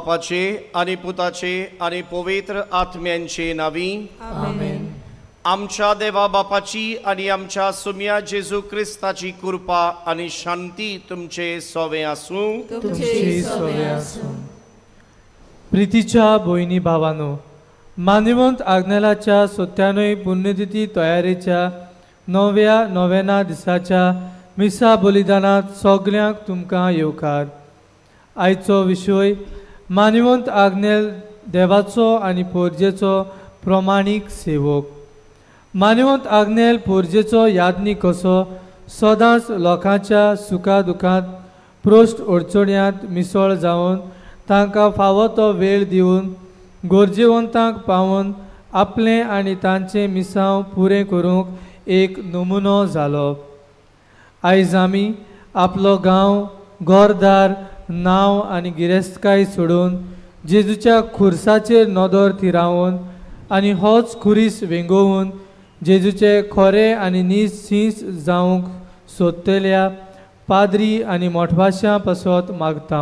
बापाचे आनी पुताचे आनी पवित्र आत्म्यांचे नावी आमेन। आमच्या देवा बापाची आनी आमच्या सुम्या जेजू क्रिस्ताची कृपा आनी शांती तुमचे सोवे आसूं। तुमचे सोवे आसूं। प्रितीच्या भयणी भावानो, मानवंत आग्नेलाच्या 97 पुण्यतिथी तयारेच्या नव्या नव्याना दिसाच्या मिसा बलिदानात सगल्यांक तुमकां येवकार। आयचो विशय मानवंत आग्नेल देवाचो आनी पोरजेचो प्रमाणीक सेवक। मानवंत आग्नेल पोरजेचो यादनी कसो सदांच लोकांच्या सुखा दुखांत प्रश्न अडचण्यांत मिसळ जावन तांकां फावो तो वेळ दिवन गरजेवंतांक पावोवन आपलें आनी तांचें मिसांव पुरें करूंक एक नमुनो जालो। आयज आमी आपलो गांव, घरदार, नांव आनी गिरेस्तकाय सोडून जेजूच्या खुर्साचेर नदर थिरावन आनी होच खुरीस वेंगोवन जेजूचे खरे आनी नीज सींस जावंक सोदतल्या पाद्री आनी मोठवाश्यां पासत मागता।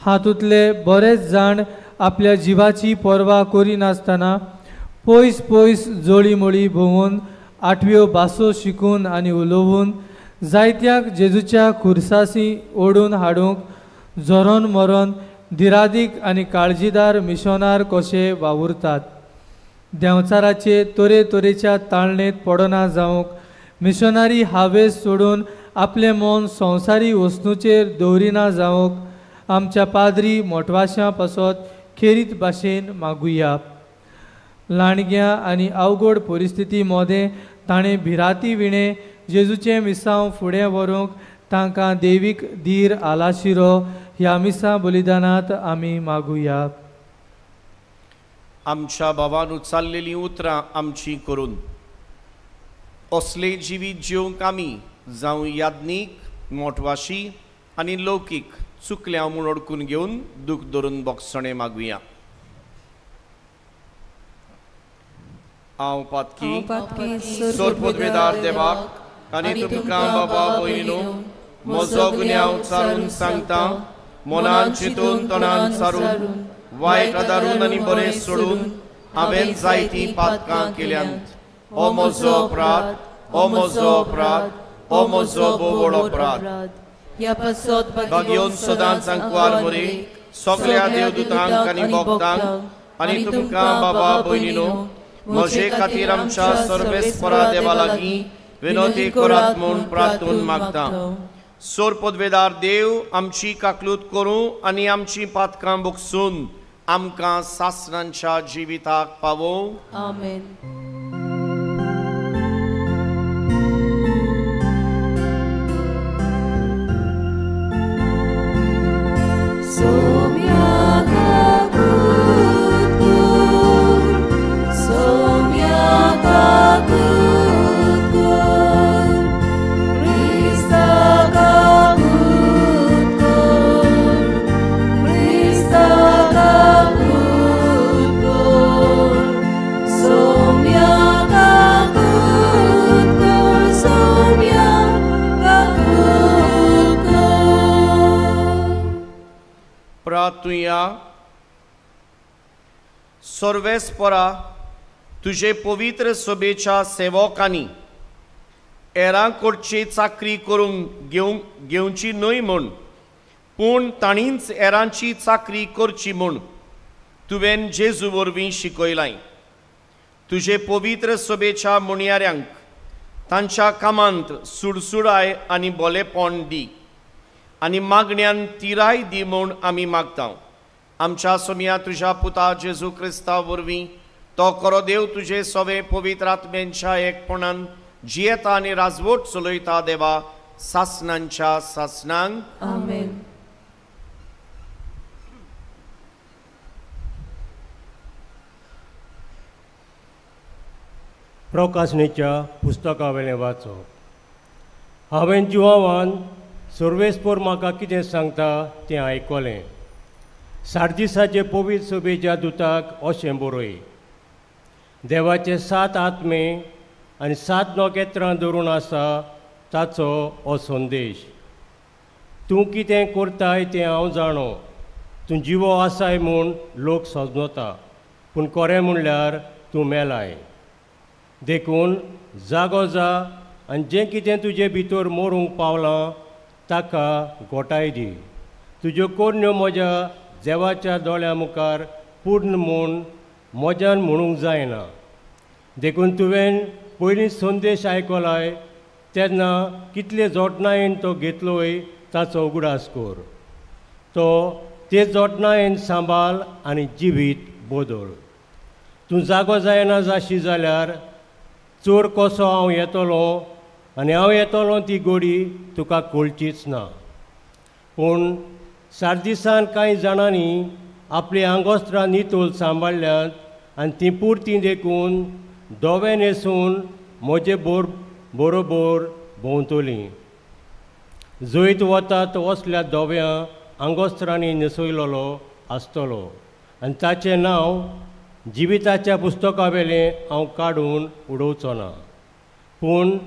हातूंतले बरेच जाण आपल्या जिवाची पर्वा करिनासतना पयस पयस जळीमळी भोंवून आठव्यो भासो शिकून आनी उलोवन जायत्यांक जेजूच्या खुर्सासी ओडून हाडूंक झरोन मरोन दिरादीक आनी काळजीदार मिशनार कशे वावुरतात। देंवचाराचे तरेतरेच्या ताळणेंत पडना जावंक मिशनारी हावेस सोडून आपलें मन संवसारी वस्तूचेर दवरिना जावंक आमच्या पाद्री मोटवाश्यां पासत खेरीत भाशेन मागुया। लांडग्यां आनी अवघड परिस्थिती मोदें ताणें भिरांती विणें जेजूचें मिसांव फुडें व्हरूंक तांकां देवीक धीर आलाशिरो ह्या मिसां बलिदानांत आमी मागुया। आमच्या भावान उचारलेलीं उतरां आमची करून असले जिवीत जिवंक आमी जावं याज्ञीक, मोटवाशी आनी लौकीक चुकल्या म्हूण अडकून घेवन दूख धरून बोगसणें मागुया। हांव पातकी सोरपोदवेदार देवाक आनी तुमकां बाबा भयणीनो म्हजो गुन्यांव चारून सांगता, मनान चिंतून तणान सारून वायट आदारून आनी बरें सोडून हांवें जायतीं पातकां केल्यांत। हो म्हजो अपराध, हो म्हजो अपराध, हो म्हजो भोव अपराध। भाग्योन सदांच आंकवार मरे सगल्या देवदूतांक आनी भक्तांक आनी तुमकां बाबा भयणीनो म्हजे खातीर आमच्या सर्वेस्परा देवा लागीं विनोती करात म्हूण प्रार्थून मागता। सोर पदवेदार देव आमची काकलूत करूं आनी आमची पातकां बोगसून आमकां सासणांच्या जिविताक पावोवं। आमेन। सर्वेस्परा तुजे पवित्र सभेच्या सेवकांनी हेरां कडची चाकरी करूंक घेवची न्हय म्हूण, पूण ताणींच हेरांची चाकरी करची म्हूण तुवें जेजू वरवीं शिकयलाय। तुजे पवित्र सभेच्या मुणयाऱ्यांक तांच्या कामांत सुडसुडाय आनी बोलेपण दी आनी मागण्यान तिराय दी म्हूण आमी मागता। आमच्या सोम्या तुज्या पुता जेजू क्रिस्ता वरवीं तो खरो देव तुजे सवे पवित्र आत्म्यांच्या एकपणान जियेता आनी राजवट चलयता देवा सासणांच्या सासणांक। आमेन। प्रकाशनेच्या पुस्तका वयलें वाचप। हांवें जिवावान सर्वेस्पर म्हाका कितें सांगता तें आयकलें। सार्दिसाचे पवित्र सभेच्या दुताक अशें बरय, देवाचे 7 आत्मे आनी 7 नखेत्रां धरून आसा ताचो हो संदेश। तूं कितें करताय तें हांव जाणो। तूं जिवो आसाय म्हूण लोक सजनता, पूण कोरें म्हणल्यार तूं मेलाय. देखून जागो जा आनी जें कितें तुजे भितर मरूंक पावलां ताका गोठाय दी. तुज्यो कोरण्यो म्हज्या देवाच्या दोळ्यां मुखार पूर्ण म्हूण म्हज्यान म्हणूंक जायना. देखून तुवें पयलीं संदेश आयकलाय तेन्ना कितले जोटणायेन तो घेतलोय ताचो उगडास कर. तो ते जोटणायेन सांबाळ आनी जिवीत बदल. तूं जागो जायना जाशी जाल्यार चोर कसो हांव येतलो आनी हांव येतलो ती गोडी तुका कळचीच ना. पूण सार्दिसान कांय जाणांनी आपली आंगोस्त्रां नितळ सांबाळ्ळ्यांत आनी तीं पुरतीं देखून दोवे न्हेसून म्हजे बरोबर भोंवतलीं. जैत वता तो असल्या दोव्या आंगोस्त्रांनी न्हेसयलोलो आसतलो आनी ताचें नांव जिविताच्या पुस्तका वेलें हांव काडून उडोवचो ना. पूण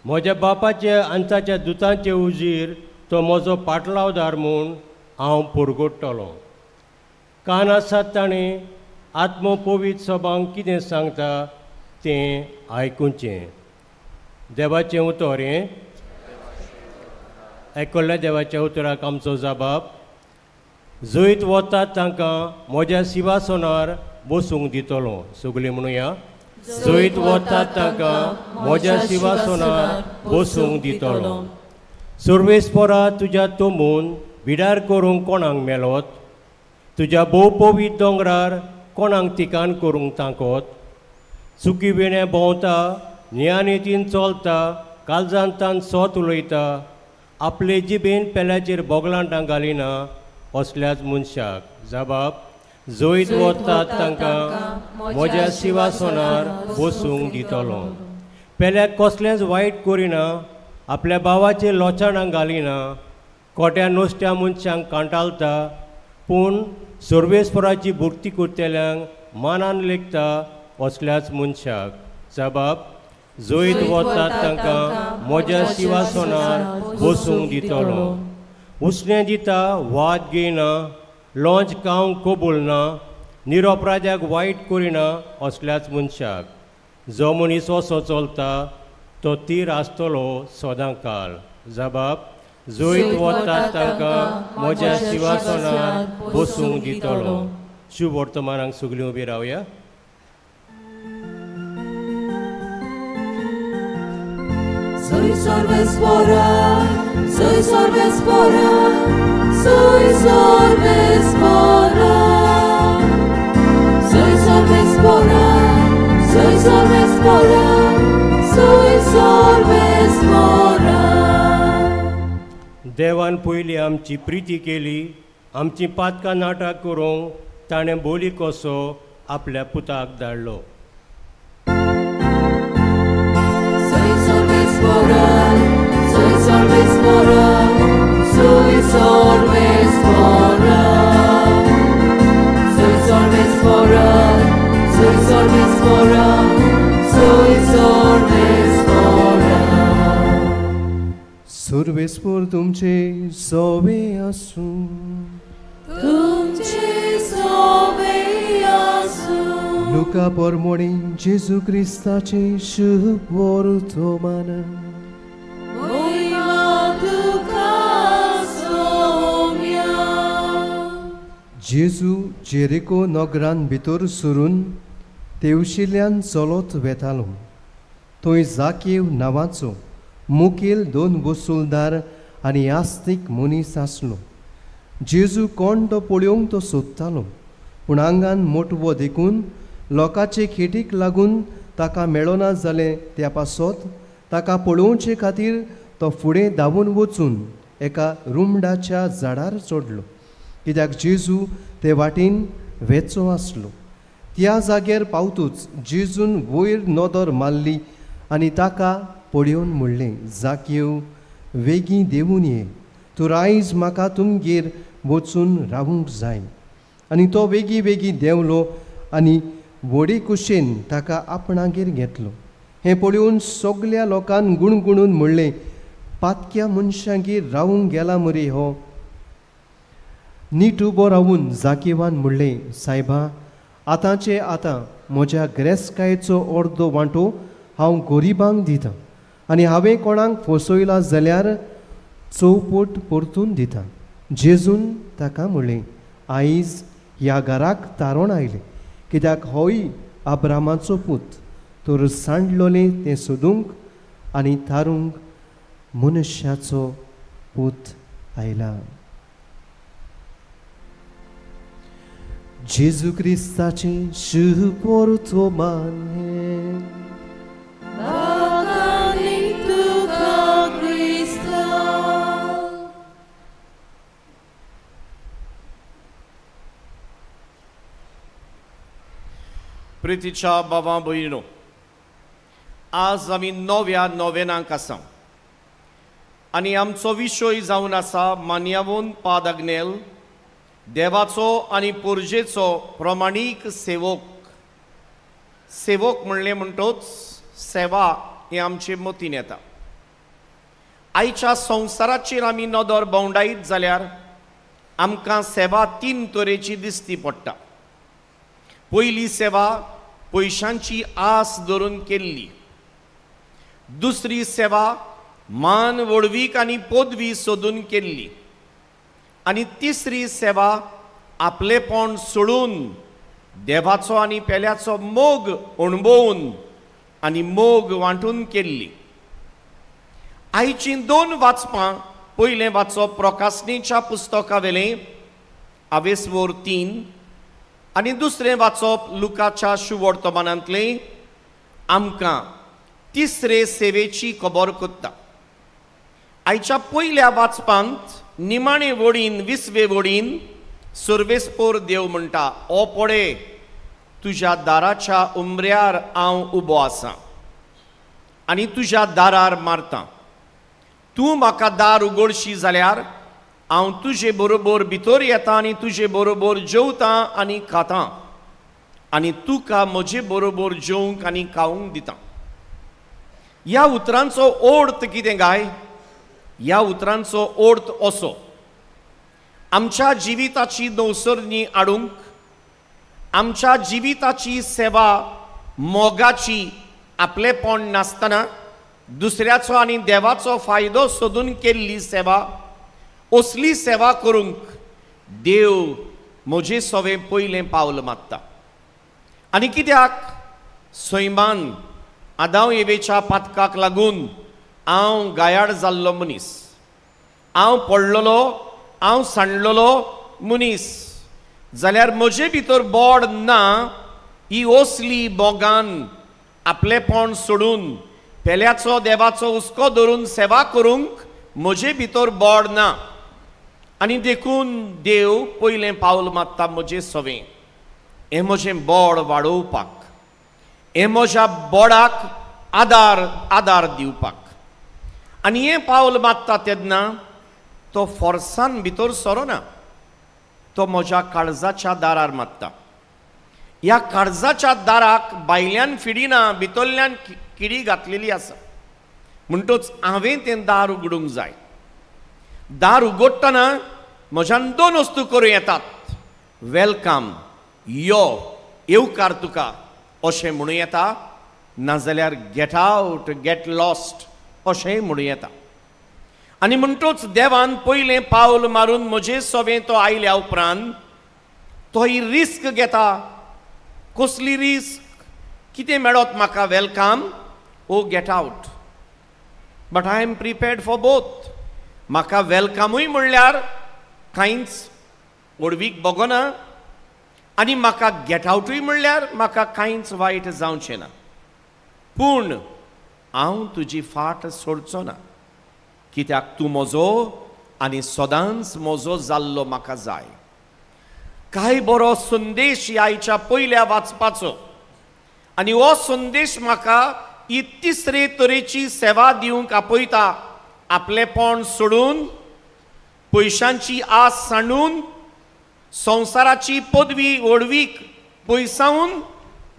म्हज्या बापाचे आनी ताच्या दुतांचे उजीर तो म्हजो पाटलावदार म्हूण हांव परगट्टलो. कान आसात ताणें आत्मो पवित्र सभांक कितें सांगता तें आयकुचें. देवाचें उतर हें. आयकल्ल्या देवाच्या उतराक आमचो जबाब. जैत वतात तांकां म्हज्या शिवासनार बसूंक दितलो. सगळीं म्हणुया, जैत वतात तांकां म्हज्या शिवासनार बसूंक दितलो. सर्वेस्परा तुज्या तोंबून बिडार करूंक कोणाक मेलोत? तुज्या भोव दोंगरार कोणाक तिकान करूंक तांकोत? चुकी विणें भोंवता, नियानितीन चलता, कालजान तान सोत उलयता, आपले जिबेन पेल्याचेर बोगलांटां घालिना असल्याच मनशाक जबाब. जैत वतात तांकां म्हज्या शिवासनार बसूंक दितलो. पेल्याक कसलेंच वायट करिना, आपल्या भावाचेर लोचाणां घालिना, कोट्या नुस्त्या मनशांक कांटालता, पूण सर्वेस्पराची भक्ती करतल्यांक मानान लेखता असल्याच मनशाक जबाब. जैत वतात तांकां म्हज्या शिवासनार बसूंक दितलो. उसणें दिता, वाद घेयना, लॉंच खावंक कबूल ना, निरोपराजाक वायट करिना असल्याच मनशाक. जो मनीस असो चलता तो तीर आसतलो सदां काळ. जबाब. जैत वतात तांकां म्हज्या शिवासनार बसूंक दितलो. शुभ वर्तमानाक सगळीं उबी रावया. Soy Sorvespora, soy Sorvespora, soy Sorvespora. Soy Sorvespora, soy Sorvespora, soy Sorvespora. देवान पयलीं आमची प्रिती केली, आमची पातकां नाटक करूंक ताणें बोली कसो आपल्या पुताक धाडलो. Soy Sorvespora, soy Sorvespora. Soy Sorvespora, soy Sorvespora, soy Sorvespora. Sorvespor तुमचे सोवे आसूं. तुमचे सोवे आसूं. लुका परमोणी जेजू क्रिस्ताचे शुभ वर्तमान. जेजू जेरिको नगरान भितर सरून तेवशिल्यान चलत वेतालो. थंय जाकीव नांवाचो मुखेल दोन वसुलदार आनी आस्तीक मनीस आसलो. जेजू कोण तो पळोवंक तो सोदतालो, पूण आंगान मोटवो देखून लोकांचे खेटीक लागून ताका मेळना जालें. त्या पासत ताका पळोवचे खातीर तो फुडें धांवून वचून एका रुमडाच्या झाडार चडलो, कित्याक जेजू ते वाटेन वेचो आसलो. त्या जाग्यार पावतूच जेजून वयर नदर मारली आनी ताका पळोवन म्हणलें, जाकीव वेगीं देंवून ये, तूं आयज म्हाका तुमगेर वचून रावूंक जाय. आनी तो वेगीं वेगीं देंवलो आनी व्हडी कुशेन ताका आपणागेर घेतलो. हें पळोवन सगल्या लोकान गुणगुणून म्हणलें, पातक्या मनशांगेर रावूंक गेला मरे हो. नीट उबो रावून जाकीवान म्हणलें, सायबा, आतांचे आतां म्हज्या गिरेस्तकायेचो अर्दो वांटो हांव गरिबांक दितां आनी हांवें कोणाक फसयला जाल्यार चौपट परतून दितां. जेजून ताका म्हणलें, आयज ह्या घराक तारण आयलें, कित्याक होय अब्रामाचो पूत. तर सांडलोलें तें सोदूंक आनी थारूंक मनुष्याचो पूत आयला. जेजू क्रिस्ताचें शुभ वर्तमान. प्रितीच्या बाबा भयणो, आज आमी नव्या नोवेनाक आसा आनी आमचो विशय जावन आसा मान्यावून पाद आग्नेल देवाचो आनी पोरजेचो प्रमाणीक सेवक. सेवक म्हणलें म्हणटोच सेवा हें आमचे मतीन येता. आयच्या संवसाराचेर आमी नदर भोंवडायत जाल्यार आमकां सेवा तीन तरेची दिसती पडटा. पयली सेवा पयशांची आस धरून केल्ली, दुसरी सेवा मान व्हडवीक आनी पदवी सोदून केल्ली, आनी तिसरी सेवा आपलेपण सोडून देवाचो आनी पेल्याचो मोग अणभवून आनी मोग वांटून केल्ली. आयचीं दोन वाचपां, पयलें वाचप प्रकाशनीच्या पुस्तका वेलें आवेसवोर 3 आनी दुसरें वाचप लुकाच्या शुवर्तमानांतलें आमकां तिसरे सेवेची खबर करता. आयच्या पयल्या वाचपांत निमाणे वडीन विसवे वडीन सर्वेस्पोर देव म्हणटा, ओ पळे तुज्या दाराच्या उमऱ्यार हांव उबो आसा आनी तुज्या दारार मारता. तूं म्हाका दार उगडशी जाल्यार हांव तुजे बरोबर भितर येता आनी तुजे बरोबर जेवतां आनी खातां आनी तुका म्हजे बरोबर जेवंक आनी खावंक दिता. ह्या उतरांचो अर्थ कितें गाय? ह्या उतरांचो अर्थ असो, आमच्या जिविताची नवसरणी हाडूंक, आमच्या जिविताची सेवा मोगाची आपलेपण नासतना दुसऱ्याचो आनी देवाचो फायदो सोदून केल्ली सेवा, असली सेवा करूंक देव म्हजे सवें पयलें पावल मारता. आनी कित्याक? सैमान आदाव एवेच्या पातकाक लागून हांव गायाड जाल्लो मनीस, हांव पडलेलो, हांव सांडलेलो मनीस जाल्यार म्हजे भितर बोड ना. ही असली मोगान आपलेपण सोडून पेल्याचो देवाचो हुस्को धरून सेवा करूंक म्हजे भितर बोड ना आनी देखून देव पयलें पावल मारता म्हजे सवें, हें म्हजें बोड वाडोवपाक, हें म्हज्या बोडाक आदार आदार दिवपाक. आनी हें पावल मारता तेन्ना तो फोर्सान भितर सरना, तो म्हज्या काळजाच्या दारार मारता. ह्या काळजाच्या दाराक भायल्यान फिडिना, भितरल्यान किडी घातलेली आसा. म्हणटोच हांवें तें दार उगडूंक जाय. दार उगडटना म्हज्यान दोन वस्तू करूं येतात, welcome, यो, येवकार तुका अशें म्हणूं येता, नाजाल्यार गेट आवट, गेट लॉस्ट अशेंय म्हणूं येता. आनी म्हणटोच देवान पयलें पावल मारून म्हजे सवें तो आयल्या उपरांत तो ही रिस्क घेता. कसली रिस्क? कितें मेळत म्हाका? Welcome or get out. But I am prepared for both. म्हाका वेलकमूय म्हणल्यार कांयच व्हडवीक बगोना आनी म्हाका गेट आवटूय म्हणल्यार म्हाका कांयच वायट जावचें ना. पूण हांव तुजी फाट सोडचो ना, कित्याक तूं म्हजो आनी सदांच म्हजो जाल्लो म्हाका जाय. काय बरो संदेश आयच्या पयल्या वाचपाचो. आनी हो संदेश म्हाका ही तिसरे तरेची सेवा दिवंक आपयता. आपलेपण सोडून, पयशांची आस सांडून, संवसाराची पदवी व्हडवीक पयसावन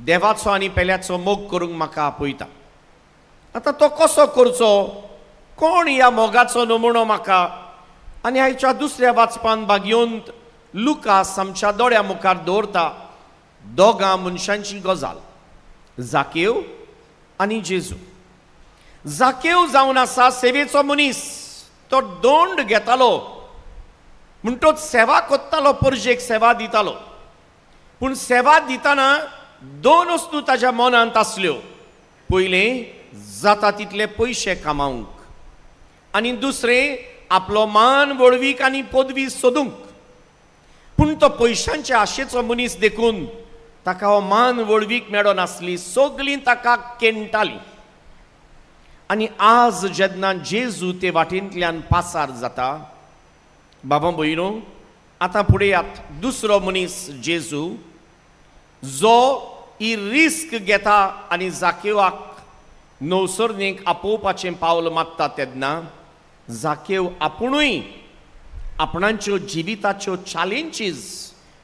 देवाचो आनी पेल्याचो मोग करूंक म्हाका आपयता. आतां तो कसो करचो? कोण ह्या मोगाचो नमुनो म्हाका? आनी आयच्या दुसऱ्या वाचपान भागयोंत लुकास आमच्या दोळ्या मुखार दवरता दोगां मनशांची गजाल, जाकेव आनी जेजू. जाकेव जावन आसा सेवेचो मनीस, तो दोंड घेतालो म्हणटोच सेवा करतालो, परजेक सेवा दितालो. पूण सेवा दितना दोन वस्तू ताज्या मनांत आसल्यो, पयलें जाता तितले पयशे कमावंक आनी दुसरें आपलो मान वळवीक आनी पदवी सोदूंक. पूण तो पयशांचे आशेचो मनीस देखून ताका हो मान वळवीक मेळनासली, सगळीं ताका केणटालीं. आनी आज जेन्ना जेजू ते वाटेंतल्यान पासार जाता, बाबा भयणो आतां फुडें दुसरो मनीस जेजू जो ही रिस्क घेता आनी जाकेवाक नवसरणेक आपोवपाचें पावल मागता तेन्ना जाकेव आपुणूय आपणाच्यो जिविताच्यो चॅलेंजीस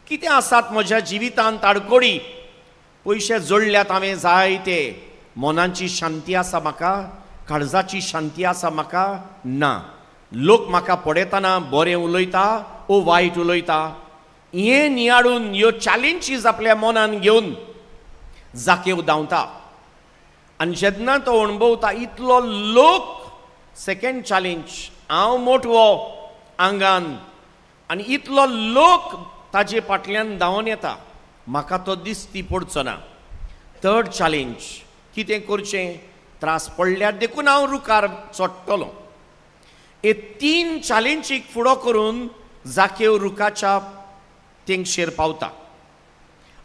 कितें आसात म्हज्या जिवितांत आडकोडी, पयशे जोडल्यात हांवें जायते, मनाची शांती आसा म्हाका, काळजाची शांती आसा म्हाका ना, लोक म्हाका पळयतना बरें उलयता ओ वायट उलयता, हें नियाळून ह्यो चॅलेंजीस आपल्या मनान घेवन जाकेव धांवता. आनी जेन्ना तो अणभवता इतलो लोक, सेकेंड चॅलेंज, हांव मोटवो आंगान आनी इतलो लोक ताजे फाटल्यान धांवन येता, म्हाका तो दिसती पडचो ना. थर्ड चॅलेंज, कितें करचें, त्रास पडल्यार देखून हांव रुखार चडटलो. हे तीन चॅलेंजीक फुडो करून जाकेव रुखाच्या तेंगशेर पावता.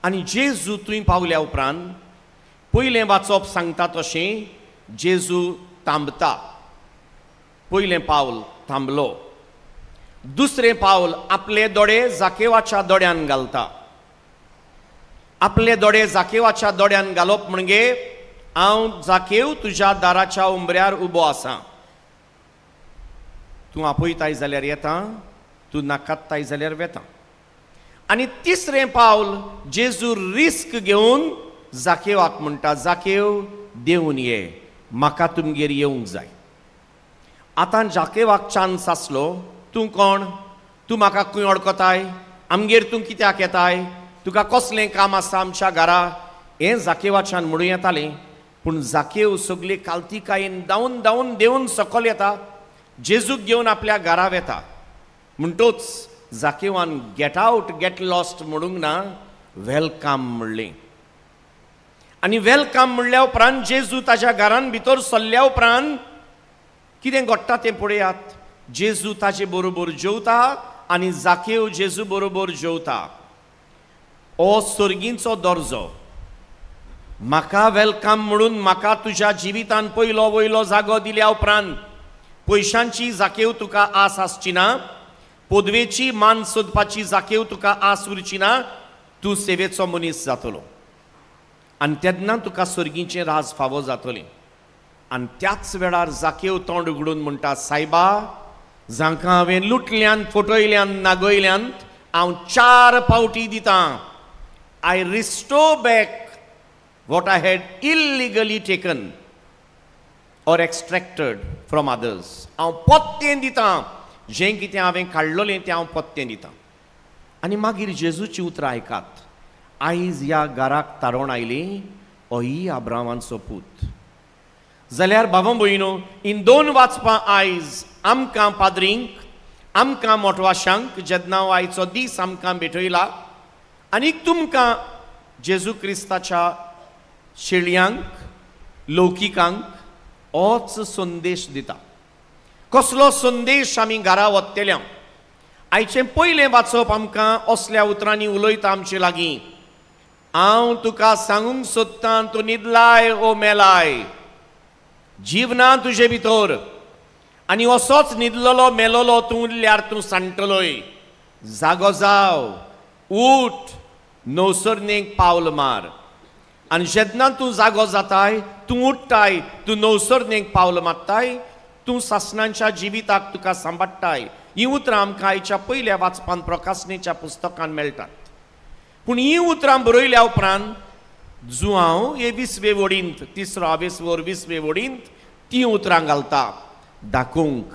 आनी जेजू थंय पावल्या उपरांत पयलें वाचप सांगता तशें जेजू थांबता. पयलें पावल थांबलो, दुसरें पावल आपले दोळे जाकेवाच्या दोळ्यान घालता. आपले दोळे जाकेवाच्या दोळ्यान घालप म्हणजे हांव जाकेव तुज्या दाराच्या उंबऱ्यार उबो आसा, तूं आपयताय जाल्यार येता, तूं नाकात्ताय जाल्यार वेता. आनी तिसरें पावल जेजू रिस्क घेवन जाकेवाक म्हणटा, जाकेव देंवन ये, म्हाका तुमगेर येवंक जाय. आतां जाकेवाक चान्स आसलो, तूं कोण, तूं म्हाका खंय वळखताय, आमगेर तूं कित्याक येताय, तुका कसलें काम आसा आमच्या घरा, हें जाकेवाच्यान म्हणूं येतालें. पूण जाकेव सगळे कालतिकायेन धांवन धांवन देंवन सकयल येता, जेजूक घेवन आपल्या घरा वेता. म्हणटोच जाकेवान गेट आवट गेट लॉस्ट म्हणूंक ना, welcome म्हणलें. आनी welcome म्हणल्या उपरांत जेजू ताज्या घरान भितर सरल्या उपरांत कितें घडटा तें पळयात. जेजू ताजे बरोबर जेवता आनी जाकेव जेजू बरोबर जेवता. हो सर्गींचो दर्जो, म्हाका welcome म्हणून म्हाका तुज्या जिवितान पयलो वयलो जागो दिल्या उपरांत पयशांची जाकेव तुका आस आसची ना, पदवेची मान सोदपाची जाकेव तुका आस उरची ना, तूं सेवेचो मनीस जातलो आनी तेन्ना तुका सर्गीचें राज फावो जातलें. आनी त्याच वेळार जाकेव तोंड उगडून म्हणटा, सायबा, जांकां हांवें लुटल्यान, फटयल्यान, नागयल्यान हांव 4 पावटी दितां. I restore back what I had illegally taken or extracted from others. हांव पोत्तें दितां, जें कितें हांवें काडलोलें तें हांव पोत्तें दितां. आनी मागीर जेजूची उतरां आयकात, आयज ह्या घराक तारोण आयली होय आब्रामाचो पूत. जाल्यार बाबा भयणो, इन दोन वाचपां आयज आमकां पाद्रींक, आमकां मोटवाशांक जेन्ना आयचो दीस आमकां भेटयला आनी तुमकां जेजू क्रिस्ताच्या शेळयांक, लौकिकांक होच संदेश दिता. कसलो संदेश आमी घरा वतल्या? आयचें पयलें वाचप आमकां असल्या उतरांनी उलयता आमचे लागीं, हांव तुका सांगूंक सोदतां, तूं न्हिदलाय ओ मेलाय, जीव ना तुजे भितर, आनी असोच न्हिदलोलो मेलोलो तूं उरल्यार तूं सांडटलोय. जागो जाव, उठ, नवसरणेक पावल मार. आनी जेन्ना तूं जागो जाताय, तूं उठ्ठाय, तूं नवसरणेक पावल मारताय, तूं सासणांच्या जिविताक तुका सांबाळटाय. हीं उतरां आमकां आयच्या पयल्या वाचपान प्रकाशनेच्या पुस्तकान मेळटात. पूण हीं उतरां बरयल्या उपरांत जुआंव हे 20वे वडींत, तिसरो आवेसवर 20वे वडींत तीं उतरां घालता, दाखोवंक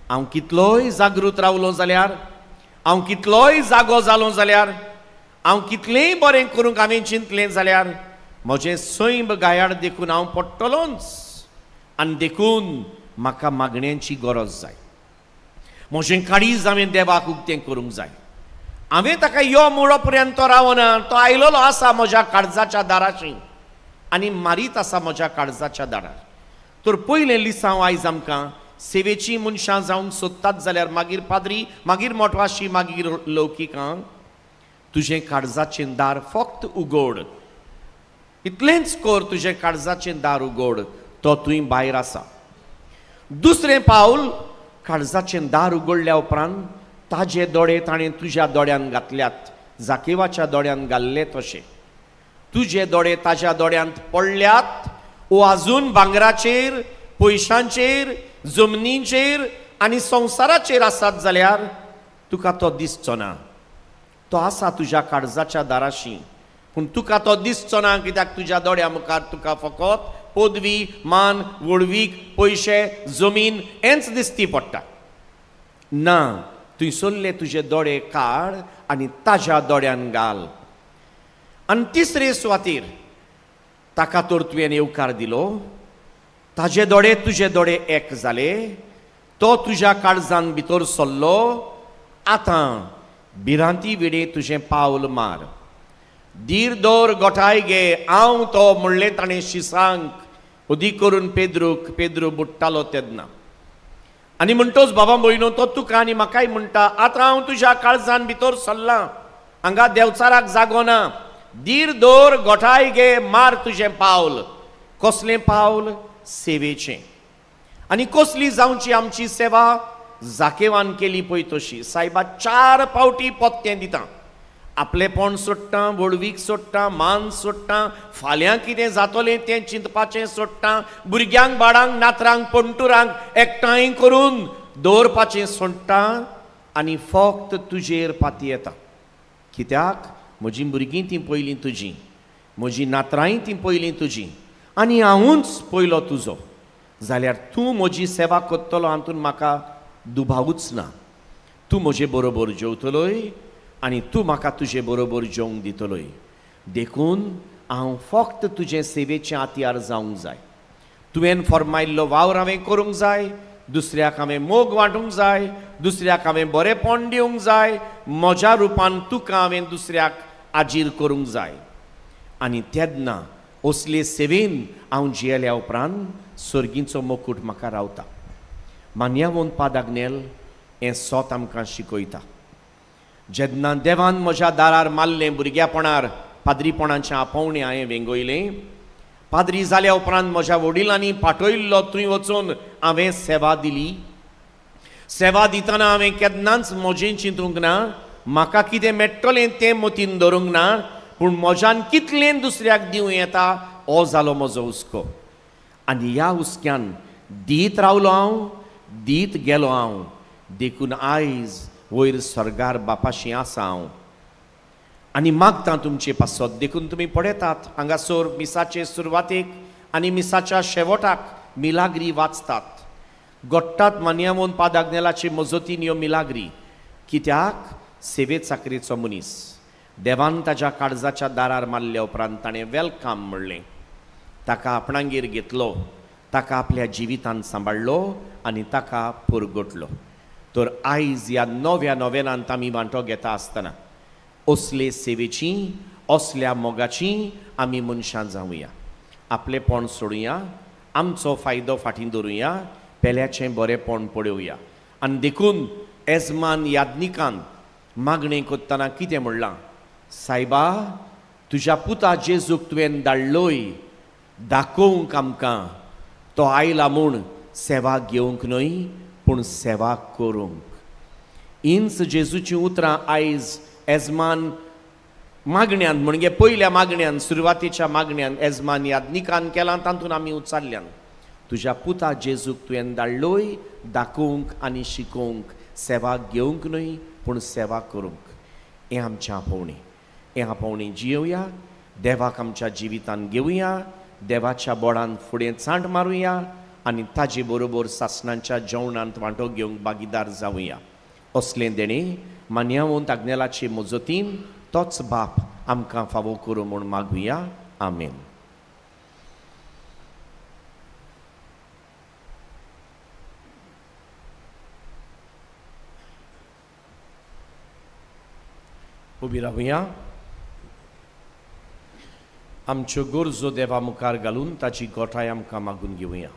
हांव कितलोय जागृत रावलो जाल्यार, हांव कितलोय जागो जालो जाल्यार, हांव कितलेंय बरें करूंक हांवें चिंतलें जाल्यार म्हजें सैम गायाड देखून हांव पडटलोच. आनी देखून म्हाका मागण्यांची गरज जाय. म्हजें काळीज हांवें देवाक उक्तें करूंक जाय. हांवें ताका यो म्हणो पर्यंत तो रावना, तो आयलेलो आसा म्हज्या काळजाच्या दाराशी आनी मारीत आसा म्हज्या काळजाच्या दारार. तर पयलें लिसांव आयज आमकां सेवेची मनशां जावंक सोदतात जाल्यार मागीर पाद्री, मागीर मोटवाशी, मागीर लौकिकां, तुजें काळजाचें दार फक्त उगड, इतलेंच कर, तुजें काळजाचें दार उगड, तो तुवें भायर आसा. दुसरें पावल, काळजाचें दार उगडल्या उपरांत ताजे दोळे ताणें तुज्या दोळ्यान घातल्यात, जाकेवाच्या दोळ्यान घाल्ले तशे तुजे दोळे ताज्या दोळ्यांत पडल्यात. ओ आजून भांगराचेर, पयशांचेर, जमनीचेर आनी संवसाराचेर आसात जाल्यार तुका तो दिसचो ना. तो आसा तुज्या काळजाच्या दाराशी, पूण तुका तो दिसचो ना कित्याक तुज्या दोळ्या मुखार तुका फकत पदवी, मान, व्हडवीक, पयशे, जमीन हेंच दिसती पडटा. ना, थंयसरले तुजे दोळे काड आनी ताज्या दोळ्यान घाल. आनी तिसरे सुवातेर ताका तर तुवें येवकार दिलो, ताजे दोळे तुजे दोळे एक जाले, तो तुज्या काळजान भितर सरलो. आतां भिरांती विडे तुजें पावल मार, धीर दवर, गोठाय गे, हांव तो म्हणलें ताणें शिसांक अदीक करून पेद्रूक. पेद्रू बुडटालो तेन्ना. आनी म्हणटोच बाबा भयणो, तो तुका आनी म्हाकाय म्हणटा, आतां हांव तुज्या काळजान भितर सरलां, हांगा देवचाराक जागो ना, धीर दवर, गोठाय गे, मार तुजें पावल. कसलें पावल? सेवेचें. आनी कसली जावची आमची सेवा? जाकेवान केली पळय तशी. सायबा 4 पावटी पत्तें दिता, आपलेपण सोडटा, व्हडवीक सोडटा, मान सोडटा, फाल्यां कितें जातलें तें चिंतपाचें सोडटा, भुरग्यांक, बाळांक, नातरांक, पणटुरांक एकठांय करून दवरपाचें सोडटा आनी फक्त तुजेर पातयेता. कित्याक? म्हजीं भुरगीं तीं पयलीं तुजीं, म्हजीं नातरांय तीं पयलीं तुजीं, आनी हांवूच पयलो तुजो. जाल्यार तूं म्हजी सेवा करतलो हातूंत म्हाका दुबावूच ना. तूं म्हजे बरोबर जेवतलोय आनी तूं म्हाका तुजे बरोबर जेवंक दितलोय. देखून हांव फक्त तुजे सेवेचें हातयार जावंक जाय. तुवें फर्मायल्लो वावर हांवें करूंक जाय, दुसऱ्याक हांवें मोग वांटूंक जाय, दुसऱ्याक हांवें बरेंपण दिवंक जाय, म्हज्या रुपान तुका हांवें दुसऱ्याक आजीर करूंक जाय. आनी तेन्ना असले सेवेन हांव जियेल्या उपरांत सर्गीचो मुकूट म्हाका रावता. मान्यावंत पादाग्नेल हें सोत आमकां शिकयता. जेन्ना देवान म्हज्या दारार मारलें भुरग्यापणार, पाद्रीपणाचें आपोवणें हांवें वेंगयलें. पाद्री जाल्या उपरांत म्हज्या वडिलांनी पाठयल्लो थंय वचून हांवें सेवा दिली. सेवा दितना हांवें केन्नाच म्हजें चिंतूंक ना, म्हाका कितें मेळटलें तें मतीन धरूंक ना, पूण म्हज्यान कितलें दुसऱ्याक दिवं येता हो जालो म्हजो हुस्को. आनी ह्या हुस्क्यान दीत रावलो हांव, दीत गेलो हांव. देखून आयज वयर सर्गार बापाशी आसा हांव आनी मागता तुमचे पासत. देखून तुमी पळयतात हांगासर मिसाचे सुरवातेक आनी मिसाच्या शेवटाक मिलाग्री वाचतात, गोट्टात मान्यावून पादाग्नेलाचे मजतीन ह्यो मिलाग्री. कित्याक? सेवे चाकरेचो मनीस देवान ताज्या काळजाच्या दारार मारल्या उपरांत ताणें welcome म्हणलें, ताका आपणागेर घेतलो, ताका आपल्या जिवितान सांबाळ्ळो आनी ताका पुरगोटलो. तर आयज ह्या नव्या नोवेनांत आमी वांटो घेता आसतना असले सेवेची, असल्या मोगाची आमी मनशां जावया. आपलेपण सोडुया, आमचो फायदो फाटीं दवरुया, पेल्याचें बरेंपण पळोवया. आनी देखून एजमान याज्ञिकान मागणें करतना कितें म्हणलां? सायबा, तुज्या पुता जेजूक तुवें धाडलोय दाखोवंक आमकां, तो आयला म्हूण सेवा घेवंक न्हय पूण सेवा करूंक. इंच जेजूचीं उतरां आयज एजमान मागण्यान, म्हणजे पयल्या मागण्यान, सुरवातेच्या मागण्यान एजमान याज्ञिकान केलां तातूंत आमी उच्चारल्यान, तुज्या पुता जेजूक तुवें धाडलोय दाखोवंक आनी शिकोवंक, सेवा घेवंक न्हय पूण सेवा करूंक. हें आमचें आपोवणें, हें आपोवणें जियोवया, देवाक आमच्या जिवितान घेवया, देवाच्या बोडान फुडें चांट मारुया आनी ताजे बरोबर सासणांच्या जेवणांत वांटो घेवंक भागीदार जावया. असलें देणें मान्यावंत आग्नेलाचे मजतीन तोच बाप आमकां फावो करूं म्हूण मागुया. आमेन. उबी रावया. आमच्यो गरजो देवा मुखार घालून ताची गोठाय आमकां मागून घेवया.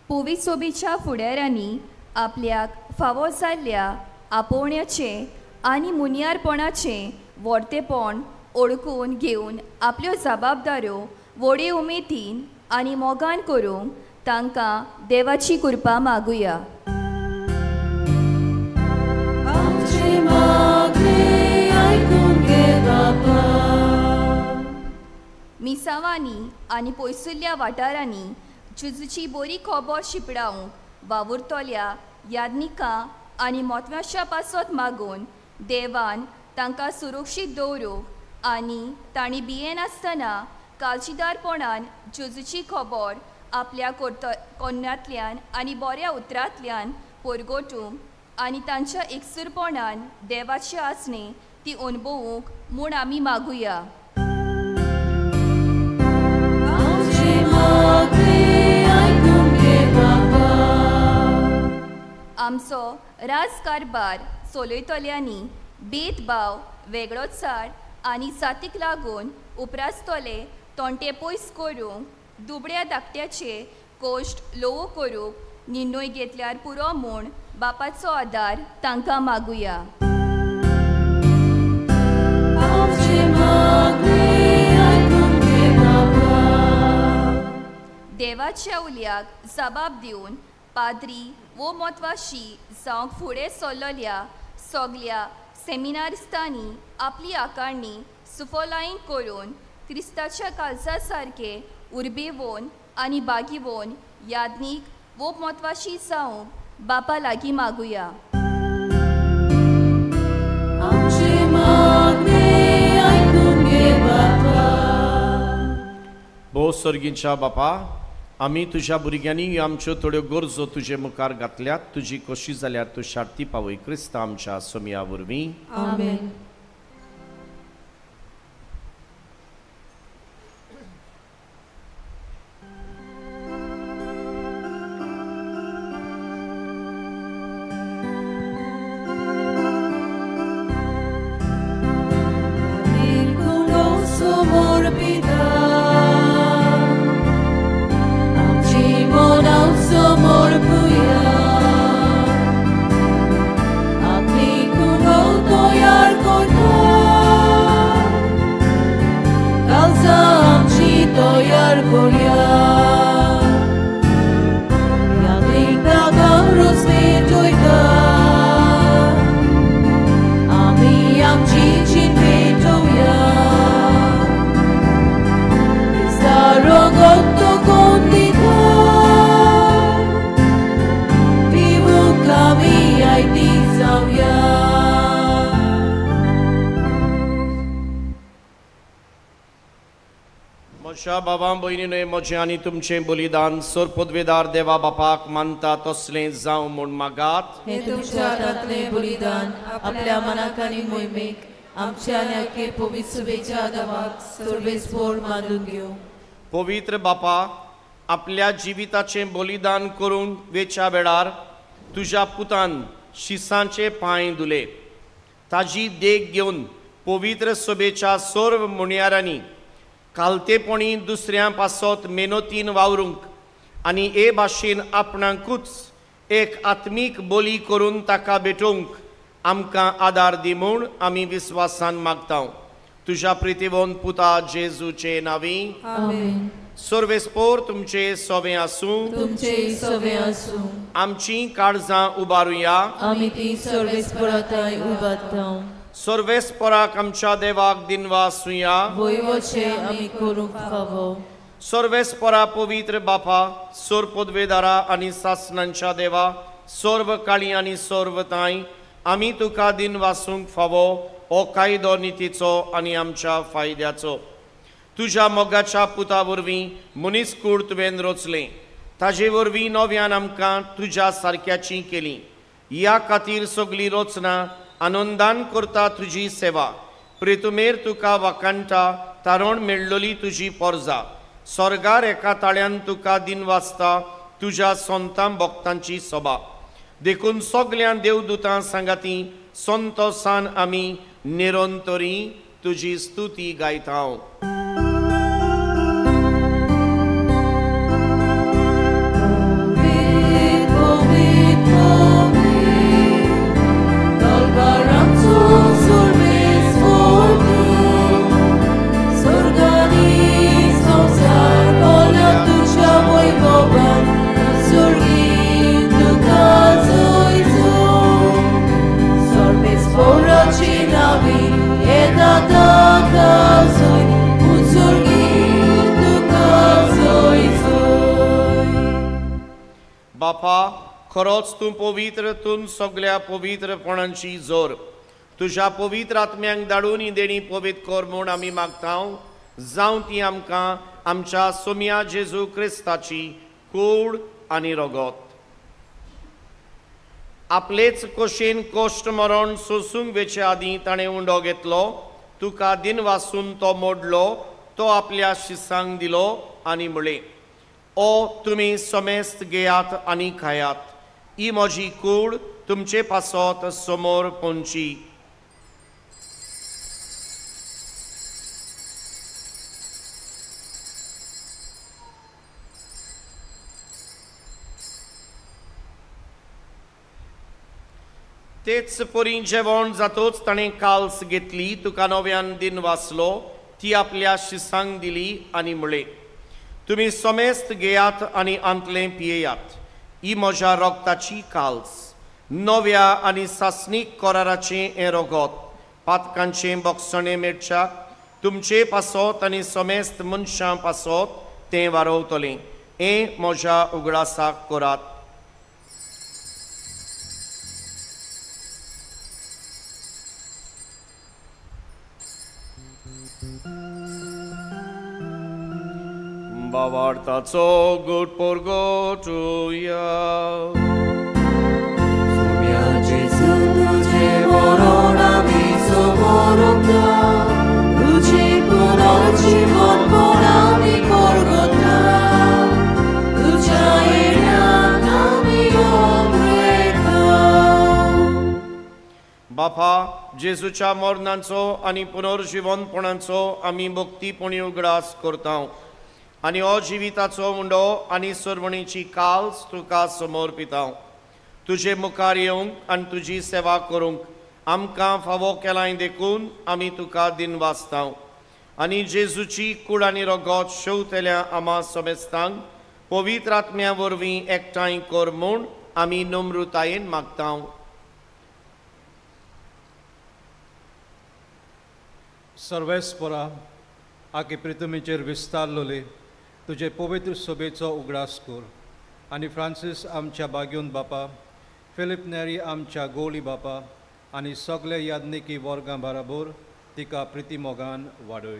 पोविसोबीच्या फुडाऱ्यांनी आपल्याक फावो जाल्ल्या आपोवण्याचें आनी मुनियारपणाचें वर्तेपण ओळखून घेवन आपल्यो जबाबदाऱ्यो व्हडे उमेदीन आनी मोगान करूंक तांकां देवाची कृपा मागुया. मिसावांनी आनी पयसुल्ल्या वाठारांनी जेजूची बरी खबर शिंपडावंक वावुरतल्या याज्ञिकां आनी मोतव्याच्या पासत मागून देवान तांकां सुरक्षीत दवरूंक आनी तांणी भियेनासतना काळजीदारपणान जेजूची खबर आपल्या कोन्यांतल्यान आनी बऱ्या उतरांतल्यान परगटूंक आनी तांच्या एकसूरपणान देवाची आसणी ती अणभवूंक म्हूण आमी मागुया. आमचो राजकारभार चलयतल्यांनी भेदभाव वेगळोचार आनी जातीक लागून उपरासतले तोंटे पयस करूंक दुबळ्या धाकट्याचे कोश्ट ल्हवू करूंक निर्णय घेतल्यार पुरो म्हूण बापाचो आदार तांकां मागुया. देवाच्या उल्याक जबाब दिवन पाद्री वो म्हत्वाशी जावंक फुडें सरलेल्या सगल्या सेमिनारिस्तांनी आपली आकारणी सुफलायन करून क्रिस्ताच्या काळजा सारके उर्बेवोन आनी बागीवोन याज्ञीक वो म्हत्वाशी जावंक बापा लागीं मागुया. भोव सर्गीच्या बापा, आमी तुज्या भुरग्यांनी आमच्यो थोड्यो गरजो तुजे मुखार घातल्यात. तुजी कशी जाल्यार तूं शार्ती पावय. क्रिस्ता आमच्या सोमया वरवीं. आमेन. बाबा भयणीनो, म्हजें आनी तुमचें बलिदान सर पदवेदार देवा बापाक मानता तसलें जावं म्हूण मागात. हें तुमच्या हातांतलें बलिदान आपल्या मनाक आनी मोहिमेक आमच्या आनी आख्खे पवित्र सुबेच्या देवाक सर्वेस्पोर मानून घेवं. पवित्र बापा, आपल्या जिविताचें बलिदान करून वेच्या वेळार तुज्या पुतान शिसांचे पांय धुले. ताजी देख घेवन पवित्र सभेच्या सर्व मुणयारांनी कालतेपणी दुसऱ्यां पासत मेनोतीन वावरूंक आनी हे भाशेन आपणाकूच एक आत्मीक बोली करून ताका भेटोवंक आमकां आदार दी म्हूण आमी विस्वासान मागता. तुज्या प्रितीवंत पुता जेजूचे नांवी. आमेन. सर्वेस्पोर तुमचे सोवे आसूं. तुमचे सोवे आसूं. आमची काळजां उबारुया. आमी ती सर्वेस्पोराताय उबारता. सर्वेस्पोराक आमच्या देवाक दिनवासुया. वयवचे आमी करूंक फावो. सर्वेस्पोरा पवित्र बापा, सोर पदवेदारा आनी सासनांच्या देवा, सर्व काळी आनी सर्व तांय आमी तुका दिन वासूंक फावो हो कायदो नितीचो आनी आमच्या फायद्याचो। तुज्या मोगाच्या पुता वरवीं मनीस कूड तुवें रचलें, ताजे वरवीं नव्यान आमकां तुज्या सारक्याची केली। ह्या खातीर सगळी रचना आनंदान करता तुजी सेवा। प्रेतुमेर तुका वाखाणटा तारण मेळ्ळली तुजी पोरजा। स्वर्गार एका ताळ्यान तुका दिन वाचता तुज्या संतां भक्तांची सभा। देखून सगळ्या देवदूतां सांगाती संतोसान आमी निरंतरी तुजी स्तुती गायता। बापा, खरोच तूं पवित्र, तूं सगळ्या पवित्रपणांची जोर। तुज्या पवित्र आत्म्यांक धाडून ही देणी पवित्र कर म्हूण आमी मागता। जावं ती आमकां आमच्या सोम्या जेजू क्रिस्ताची कूड आनी रगत। आपलेच कोशेन कश्ट मरण सोसूंक वेचे आदीं ताणें उंडो घेतलो, तुका दिन वासून तो मोडलो, तो आपल्या शिसांक दिलो आनी म्हळें, ओ तुमी समेस्त घेयात आनी खायात, ही म्हजी कूड तुमचे पासत समोर पोंची। तेच परी जेवण जातोच ताणें काल्स घेतली, तुका नव्यान दिन वाचलो, ती आपल्या शिसांक दिली आनी म्हळें, तुमी समेस्त घेयात आनी आंतलें पियेयात, ही म्हज्या रगताची काल्स, नव्या आनी सासणीक कराराचें हें रगत, पातकांचें बक्षणें मेळच्याक तुमचे पासत आनी समेस्त मनशां पासत तें वारोवतलें। हें म्हज्या उगडासाक करात। बावार्थाचो गुड पोरगोटुया। सोम्या जेजू तुजें मरण आमी समोरता, तुजें पुनर्जीवनपण आमी परगता, तुज्या येण्यान आमी उमळटा। बापा, जेजूच्या मरणाचो आनी पुनर्जीवनपणाचो आमी भक्तीपणी उगडास करता आनी हो जिविताचो उंडो आनी सरवणीची काल्स तुका समर्पिता। तुजे मुखार येवंक आनी तुजी सेवा करूंक आमकां फावो केलाय देखून आमी तुका दिन वाचता। आनी जेजूची कूड आनी रगत शेवतल्या आमा समेस्तांक पवित्र आत्म्या वरवीं एकठांय कर म्हूण आमी नम्रतायेन मागता। सर्वेस्परा, आगे प्रितमीचेर विस्तारलोले तुजे पवित्र सभेचो उगडास कर आनी फ्रांसीस आमच्या बाग्योन बापा, फिलीप नेरी आमच्या गोली बापा आनी सगळे याज्ञिकी वर्गां बराबर तिका प्रितीमोगान वाडय।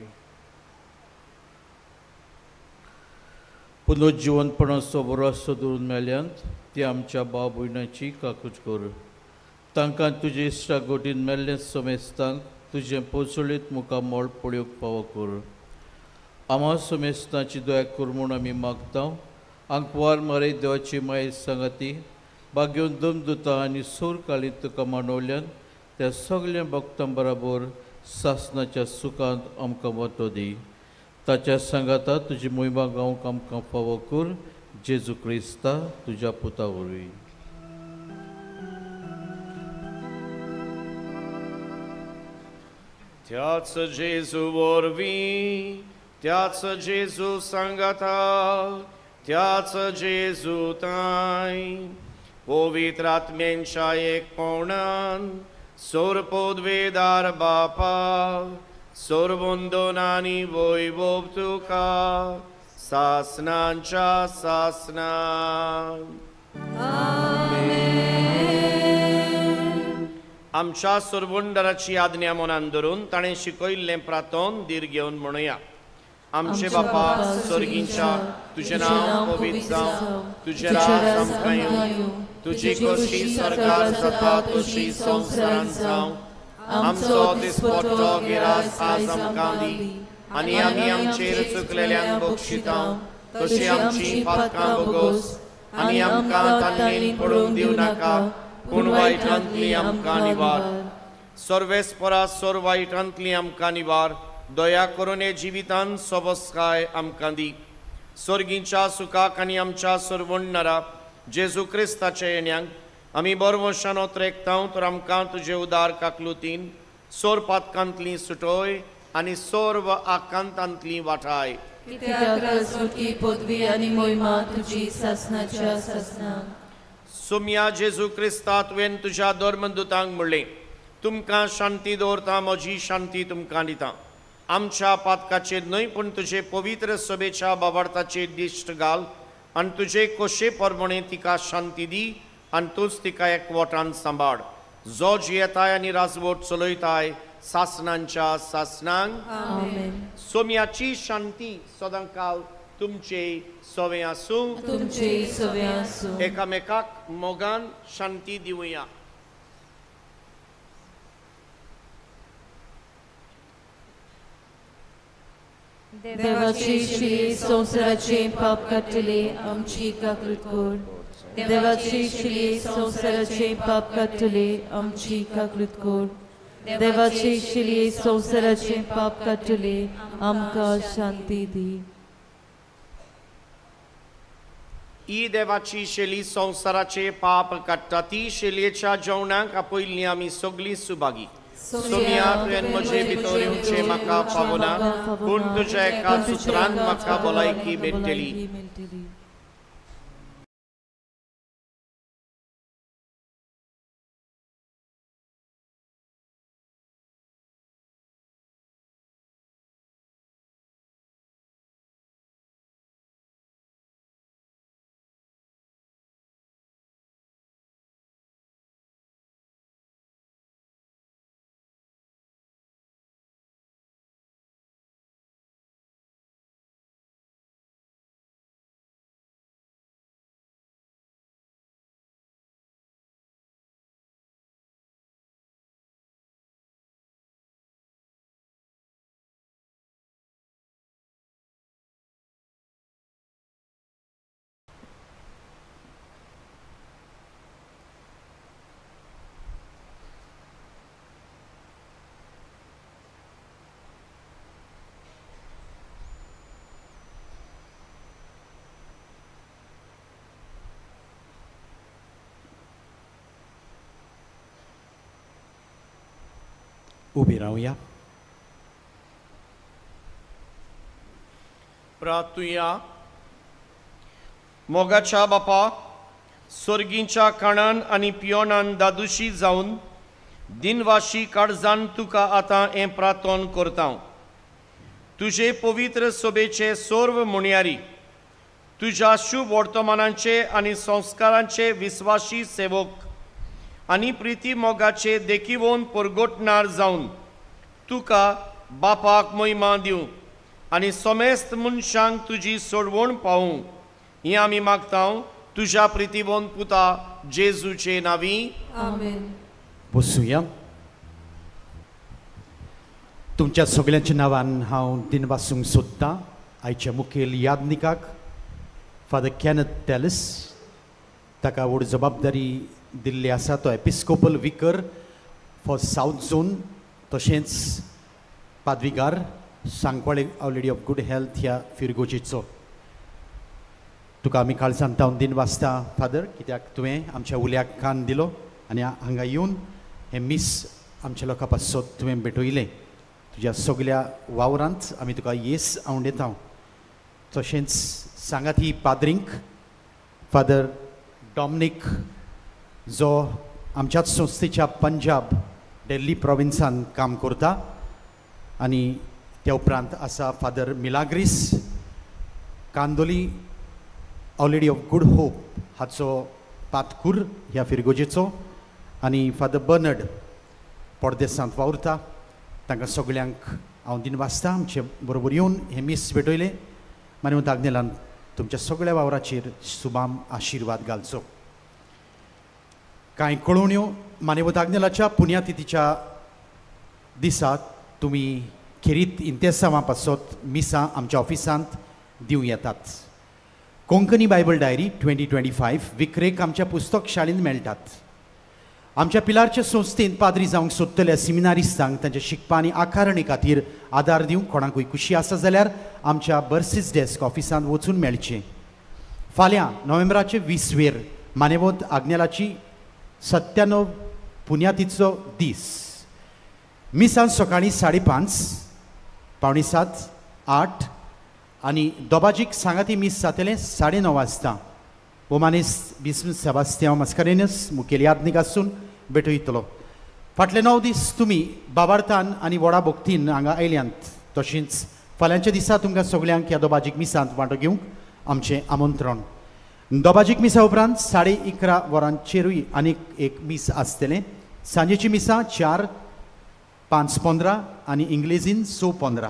पुनर्जिवनपणाचो बरो दवरून मेल्यांत ती आमच्या भाव भयणाची काकूच कर। तांकां तुजे इश्टा गोटीन मेल्ले समेस्तांक तुजें पोचोळीत मुखामळ पळोवंक फावो कर। आमा समेस्तांची दया कर म्हूण आमी मागता। आंकवार मरे देवाची माये सांगाती बागेवन दमदुता आनी सूर कालीत तुका मानवल्यान त्या सगल्या भक्तां बराबर सासनाच्या सुखांत आमकां वांटो दी। ताच्या सांगाता तुजी मोहिमा गावंक आमकां फावो कर, जेजू क्रिस्ता तुज्या पुता वरवीं। त्याच जेजू वरवीं, त्याच जेजू सांगाता, त्याच जेजू ताय पवित्र आत्म्यांच्या एकपणान सोरपोदवेदार बापा, सोरवंदनानी वैभव तुका सासनांच्या सासनां। आमेन। आमच्या सुरवंडराची आज्ञा मनान धरून ताणें शिकयल्लें प्रातोन धीर घेवन म्हणुया. आमचे बापा स्वर्गींच्या, तुजें नांव पवित्र जावं, तुजें राज आमकां येवं, तुजी खोशी स्वर्गार जाता तशी संवसारांत जावं. आमचो दिसपट्टो गिरास आज आमकां दी आनी आमी आमचेर चुकलेल्यांक बक्षिता तशी आमची पातकां भोगोस आनी आमकां तांणी पडूंक दिवं नाका, पूण वायटांतली आमकां निवार. सर्वेस्परा सोर वायटांतली आमकां निवार, दया करून हे जिवितान सोबसकाय आमकां दी. स्वर्गींच्या सुखाक आनी आमच्या सर्वणरा जेजू क्रिस्ताच्या येण्याक आमी बरवशान ओत्रेकता तर आमकां तुजे उदार काकलुतीन सोर पातकांतली सुटोय आनी सर्व आकांतांतली वाठाय. पदवी आनी मोहिमा तुजी सासनाच्या सासना. सोम्या जेजू क्रिस्ता, तुवें तुज्या धर्मदूतांक म्हणलें, तुमकां शांती दवरता, म्हजी शांती तुमकां दिता. आमच्या पातकाचेर न्हय पूण तुजे पवित्र सभेच्या बाबार्थाचेर दिश्ट घाल आनी तुजे कोशे प्रमाणे तिका शांती दी आनी तूंच तिका एकवटान सांबाळ, जो जियेताय आनी राजवट चलयताय सासनांच्या सासनांक. सोम्याची शांती सदांकाल तुमचे सवे आसूं, तुमचे सवे आसूं. एकामेकाक मोगान शांती दिवया. देवाची शिली संवसाराचे पाप काडटले आमची काकूट कर. देवाची शिली संवसाराचे पाप काडटले आमची काकूट कर. देवाची शिली संवसाराचे पाप काडटले आमकां शांती दी. ही देवाची शेली संवसाराचे पाप काडटा ती शेलयेच्या जेवणाक आपयल्ली आमी सगळीं सुभागी. सोम्या, तुवें म्हजे भितर येवचें म्हाका फावना, पूण तुज्या एका सुत्रान म्हाका भलायकी मेळटली. उबी रावया. प्रार्थुया. मोगाच्या बापा, स्वर्गींच्या काणान आनी पियोनान दादुशी जावन दिनवाशी काळजान तुका आतां हें प्रार्थन करता. तुजे पवित्र सभेचे सर्व मुणयारी, तुज्या शुभ वर्तमानाचे आनी संस्कारांचे विस्वाशी सेवक आनी प्रिती मोगाचे देखिवोन परगटणार जावन तुका बापाक महिमा दिवं आनी समेस्त मनशांक तुजी सोडवण पावूं ही आमी मागता तुज्या प्रितीवोन पुता जेजूचे नांवी. आमेन. बसुया. तुमच्या सगळ्यांच्या नांवान हांव दिनवासूंक सोदतां आयच्या मुखेल यादनिकाक फादर कॅनथ टेलिस. ताका व्हड जबाबदारी दिल्ली आसा. तो episcopal vicar for south zone, तशेंच पादविगार Sancoale our lady of good health ह्या फिरगोजेचो. तुका आमी काळजान तावन दिन वाचता फादर, कित्याक तुवें आमच्या उल्याक कान दिलो आनी हांगा येवन हें मीस आमच्या लोकां पासत तुवें भेटयलें. तुज्या सगल्या वावरांत आमी तुका येस आवडेता. तशेंच सांगात ही पाद्रींक फादर डॉमनीक, जो आमच्याच संस्थेच्या पंजाब दिल्ली प्रोविन्सान काम करता, आनी त्या उपरांत आसा father Milagres Candolim our lady of good hope हाचो पातकूर ह्या फिरगोजेचो, आनी फादर बर्नड परदेसांत वावुरता तांकां सगळ्यांक हांव दिनवासता आमचे बरोबर येवन हें मीस भेटयलें. मानेवंत आग्नेलान तुमच्या सगळ्या वावराचेर सुबाम आशिर्वाद घालचो. कांय कळोवण्यो मानेवंत आग्नेलाच्या पुण्यातिथीच्या दिसा तुमी खेरीत इंतेसांवां पासत मिसां आमच्या ऑफिसांत दिवं येतात. कोंकणी बायबल डायरी 2025 विक्रेक आमच्या पुस्तक शाळेंत मेळटात. आमच्या पिलारच्या संस्थेंत पाद्री जावंक सोदतल्या सिमिनारिस्तांक तांच्या शिकपा आनी आकारणे खातीर आदार दिवंक कोणाकूय खुशी आसा जाल्यार आमच्या बर्सीस डेस्क ऑफिसांत वचून मेळचें. फाल्यां नोव्हेंबराचे 20 वेर मानेवंत आग्नेलाची 97 पुण्यातीचो दीस. मिसां सकाळीं 5:30, 6:45, 8 आनी दोबाजीक सांगाती मीस जातलें 9:30 वाजता. ओमानेस बिस्म सेबास्तियांव मास्कारेन्हस मुखेल यादनीक आसून भेटयतलो. फाटले 9 दीस तुमी बाबार्थान आनी व्हडा भक्तीन हांगा आयल्यांत. तशेंच फाल्यांच्या दिसा तुमकां सगल्यांक ह्या दोबाजीक मिसांत वांटो घेवंक आमचें आमंत्रण. दोबाजीक मिसा उपरांत 11:30 वरांचेरूय आनीक एक मीस आसतलें. सांजेची मिसां 4, 5, 15 आनी इंग्लेजीन 6, 15.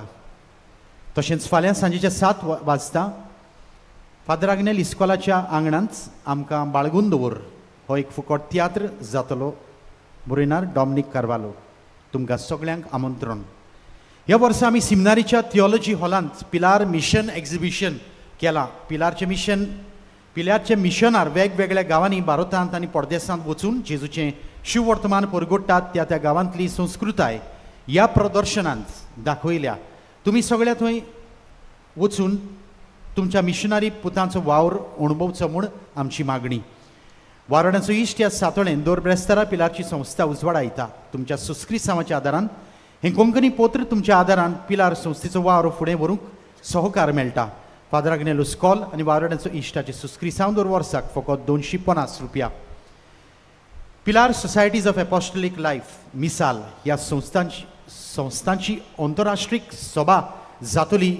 तशेंच फाल्यां सांजेच्या 7 वाजता फादर आग्नेल इस्कोलाच्या आंगणांत आमकां बाळगून दवर हो एक फुकट तियात्र जातलो. बरयणार डॉमनीक कार्वालो. तुमकां सगळ्यांक आमंत्रण. ह्या वर्सा आमी सिमिनारीच्या थियोलॉजी हॉलांत पिलार मिशन एक्झिबिशन केलां. पिलारचे मिशनार वेगवेगळ्या गांवांनी भारतांत आनी परदेसांत वचून जेजूचें शिववर्तमान परगोडटात त्या त्या गांवांतली संस्कृताय ह्या प्रदर्शनांत दाखयल्या. तुमी सगळ्या थंय वचून तुमच्या मिशनरी पुतांचो वावर अणभवचो म्हूण आमची मागणी. वारोड्यांचो इश्ट ह्या सातोळेन दर ब्रेस्तारा पिलारची संस्था उजवाडायता. तुमच्या सुस्क्रिसांवाच्या आदारान हें कोंकणी पत्र तुमच्या आदारान पिलार संस्थेचो वावर फुडें व्हरूंक सहकार मेळटा. फादर आग्नेलो स्कॉल आनी वारोड्यांचो इश्टाचे सुस्क्रिसांव दर वर्साक फकत 250 रुपया. Pilar societies of apostolic life मिसाल ह्या संस्थांची अंतरराष्ट्रीय सभा जातली.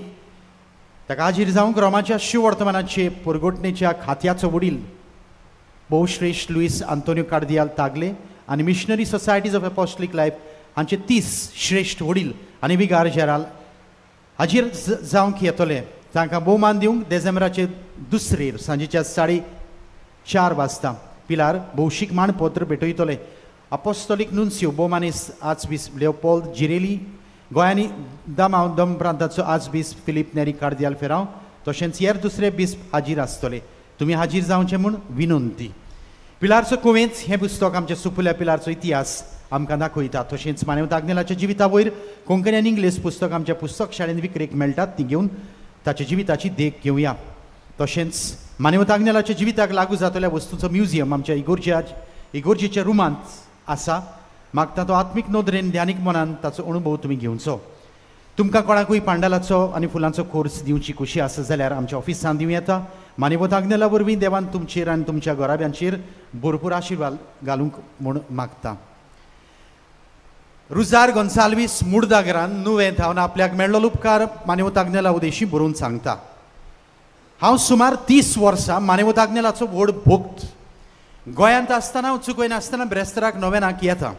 ताका हाजीर जावंक रोमाच्या शिववर्तमानाचे परगटणेच्या खात्याचो वडील भोवश्रेश्ठ लुईस आंतोनियो कार्दियाल तागले आनी missionary societies of apostolic life हांचे 30 श्रेश्ठ वडील आनी विगार जेराल हाजीर जावंक येतले. तांकां भोवमान दिवंक देसेंबराचे 2 सांजेच्या 4:30 वाजता पिलार भौशीक मानपत्र भेटयतले. अपोस्टोलीक नुन्सियो भोवमानेस आर्चबिस्प लेओपोल्द जिरेली, गोंयांनी दामाव दम प्रांताचो आर्चबिस्प फिलीप नेरी कार्दियाल फेरांव तशेंच हेर दुसरे बिस्प हाजीर आसतले. तुमी हाजीर जावचें म्हूण विनंती. पिलारचो कुवेंच हें पुस्तक आमच्या सुपुल्या पिलारचो इतिहास आमकां दाखयता. तशेंच मानेवंत आग्नेलाच्या जिविता वयर कोंकणी आनी इंग्लीश पुस्तक आमच्या पुस्तक शाळेंत विक्रेक मेळटात. ती घेवन ताच्या जिविताची देख घेवया. तशेंच मानेवंत आग्नेलाच्या जिविताक लागू जातल्या वस्तूचो म्युझियम आमच्या इगोर्जेच्या रुमांत आसा. मागता तो आत्मीक नदरेन ध्यानीक मनान ताचो अणभव तुमी घेवचो. तुमकां कोणाकूय पांडालाचो आनी फुलांचो कोर्स दिवची खुशी आसा जाल्यार आमच्या ऑफिसान दिवं येता. मानेवंत आग्नेला वरवीं देवान तुमचेर आनी तुमच्या घराब्यांचेर भरपूर आशिर्वाद घालूंक म्हूण मागता. रुजार गोन्साल्वीस मुडदागरान नुवें थावन आपल्याक मेळ्ळो उपकार मानेवंत आग्नेला उदेशी बरोवन सांगता. हांव सुमार 30 वर्सां मानेवंत आग्नेलाचो व्हड भक्त. गोंयांत आसतना हांव चुकयनासतना ब्रेस्तराक नोवेनाक येता.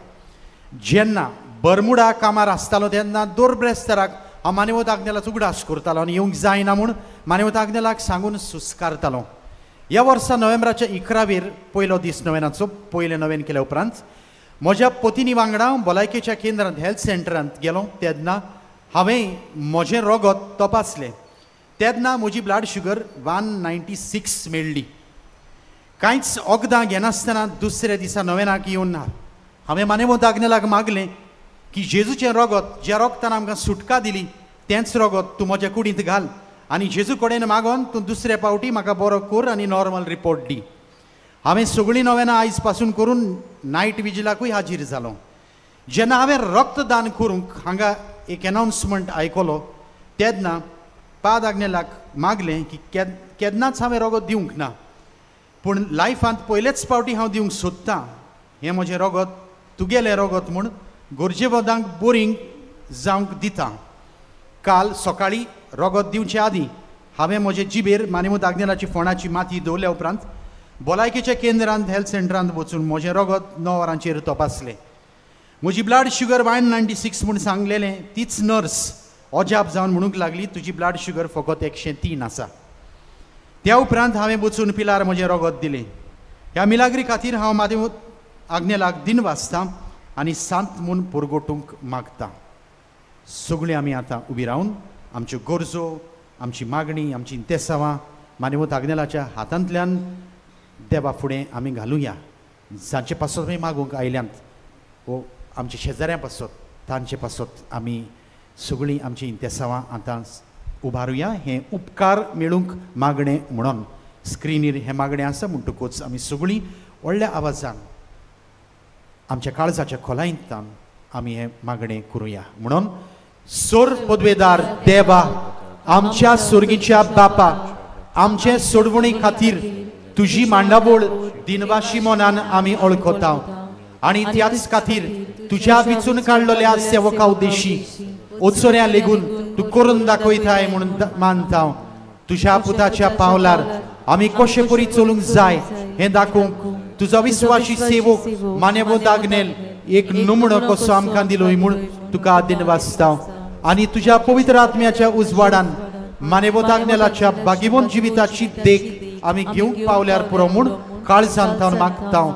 जेन्ना बरमुडा कामार आसतालो तेन्ना दर ब्रेस्तराक हांव मानेवंत आग्नेलाचो उगडास करतालो आनी येवंक जायना म्हूण मानेवंत आग्नेलाक सांगून सुस्कारतालो. ह्या वर्सा नोव्हेंबराच्या 11वेर पयलो दीस नोवेनाचो पयलें नोवेन केल्या उपरांत म्हज्या पतिनी वांगडा हांव भलायकेच्या केंद्रांत हेल्थ सेंटरांत गेलो. तेन्ना हांवें म्हजें रगत तपासलें. तेन्ना म्हजी ब्लड शुगर 196 मेळ्ळी. कांयच वखदां घेनासतना दुसऱ्या दिसा नोवेनाक येवन हांवें मानेवंत आग्नेलाक मागलें की जेजूचें रगत ज्या रगतान आमकां सुटका दिली तेंच रगत तूं म्हज्या कुडींत घाल आनी जेजू कडेन मागोन तूं दुसऱ्या पावटी म्हाका बरो कर आनी नॉर्मल रिपोर्ट दी. हांवें सगळीं नोवेनां आयज पासून करून नायट विजिलाकूय हाजीर जालो. जेन्ना हांवें रक्तदान करूंक हांगा एक एनावन्समेंट आयकलो तेन्ना पाद आग्नेलाक मागलें की केन्नाच हांवें रगत दिवंक ना, पूण लायफांत पयलेच पावटी हांव दिवंक सोदतां. हें म्हजें रगत तुगेलें रगत म्हूण गरजेवदांक बोरींग जावंक दिता. काल सकाळीं रगत दिवचे आदीं हांवें म्हजे जिबेर मानेवंत आग्नेलाची फोंडाची माती दवरल्या उपरांत भलायकेच्या केंद्रांत हेल्थ सेंटरांत वचून म्हजें रगत 9 वरांचेर तपासलें. म्हजी ब्लड शुगर 196 म्हूण सांगलेलें, तीच नर्स अजाप जावन म्हणूंक लागली तुजी ब्लड शुगर फकत 103 आसा. त्या उपरांत हांवें वचून पिलार म्हजें रगत दिलें. ह्या मिलाग्री खातीर हांव मादेव आग्नेलाक दिन वाचतां आनी सांत म्हूण परगटूंक मागता. सगळीं आमी आतां उबी रावन आमच्यो गरजो, आमची मागणी, आमची इंतेसांवां मानेवत आग्नेलाच्या हातांतल्यान देवा फुडें आमी घालुया. जांचे पासत आमी मागूंक आयल्यांत वो आमच्या शेजाऱ्यां पासत, तांचे पासत आमी सगळीं आमची इंतेसांवां आतां उबारुया. हें उपकार मेळूंक मागणें म्हणून स्क्रिनीर हें मागणें आसा म्हणटकूच आमी सगळीं व्हडल्या आवाजान आमच्या काळजाच्या खोलायेंतल्यान आमी हें मागणें करुया. म्हणून सोर पदवेदार देवा, आमच्या सोर्गीच्या बापा, आमचे सोडवणी खातीर तुजी मांडावळ दिनवाशी मनान आमी वळखता आनी त्याच खातीर तुज्या विचून काडलेल्या सेवका उद्देशी ओचोऱ्या लेगून तूं करून दाखयताय म्हणून मानता. तुज्या पुताच्या पावलार आमी कशे परी चलूंक जाय हें दाखोवंक तुजो विस्वाशी सेवक मानेवो आग्नेल एक नमुणो कसो आमकां दिलोय म्हूण तुका दिनवासता. आनी तुज्या पवित्र आत्म्याच्या उजवाडान मानेवो आग्नेलाच्या भाग्यवंत जिविताची देख आमी घेवंक पावल्यार पुरो म्हूण काळजान तावन मागता.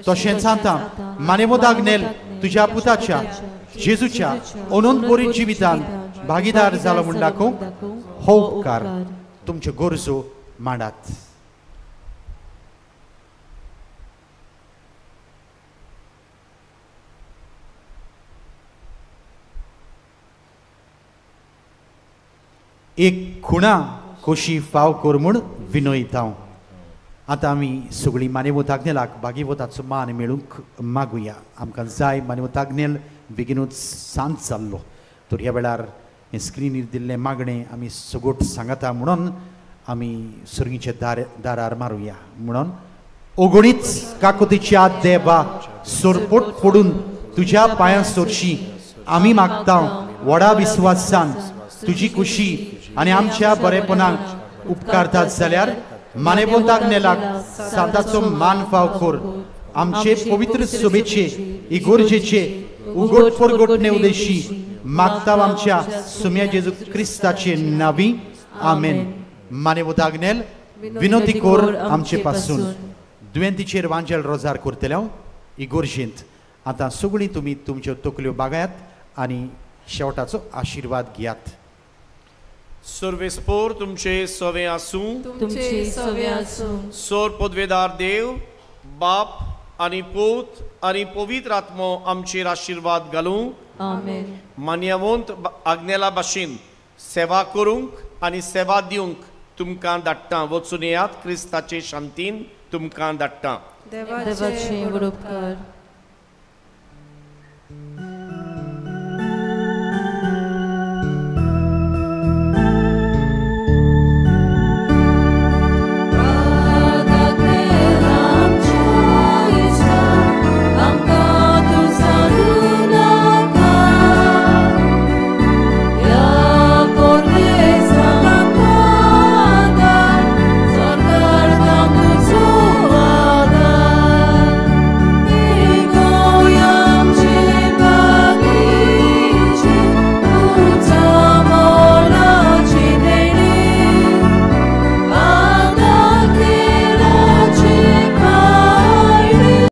तशेंच आतां मानेवो आग्नेल तुज्या पुताच्या जेजूच्या अनंत बरी जिवितान भागीदार जालो म्हूण दाखोवंक हो उपकार तुमच्यो गरजो मांडात. एक खुणा खोशी फाव कर म्हूण विनयता. आतां आमी सगळीं मानेवत आग्नेलाक भागीवताचो मान मेळूंक मागुया. आमकां जाय मानेवत आग्नेल बेगीनूच सांत जाल्लो तर ह्या वेळार हें स्क्रिनीर दिल्लें मागणें आमी सगोट सांगता म्हणून आमी सुर्गीचे दारार मारुया. म्हणून ओगणीच काकोतीच्या देवा, सोरपोट पडून तुज्या पांयां सोरशी आमी मागता व्हडा विस्वासान तुजी खुशी आनी आमच्या बरेपणाक उपकारतात जाल्यार मानेवत आग्नेलाक सांताचो मान फाव कर. आमचे पवित्र सभेचे इगोर्जेचे उगोट परगोटणे उदेशी मागता आमच्या सुम्या जेजू क्रिस्ताचे नावी, आमेन. मानेवत आग्नेल विनोती कोर आमचे पासून. दुयेंतीचेर वांजेल रोजार करतले इगोर्जेंत आतां सगळीं तुमी तुमच्यो तकल्यो बागायात आनी शेवटाचो आशिर्वाद घेयात. सर्वेस्पोर तुमचे सवे आसूं, तुमचे सवे आसूं. सोर पदवेदार देव बाप आनी पूत आनी पवित्र आत्मो आमचेर आशिर्वाद घालूं. आमेन. मान्यवंत आग्नेला भाशेन सेवा करूंक आनी सेवा दिवंक तुमकां धाडटा. वचून येयात, क्रिस्ताचे शांतीन तुमकां धाडटा. देवाचे व्हड उपकार.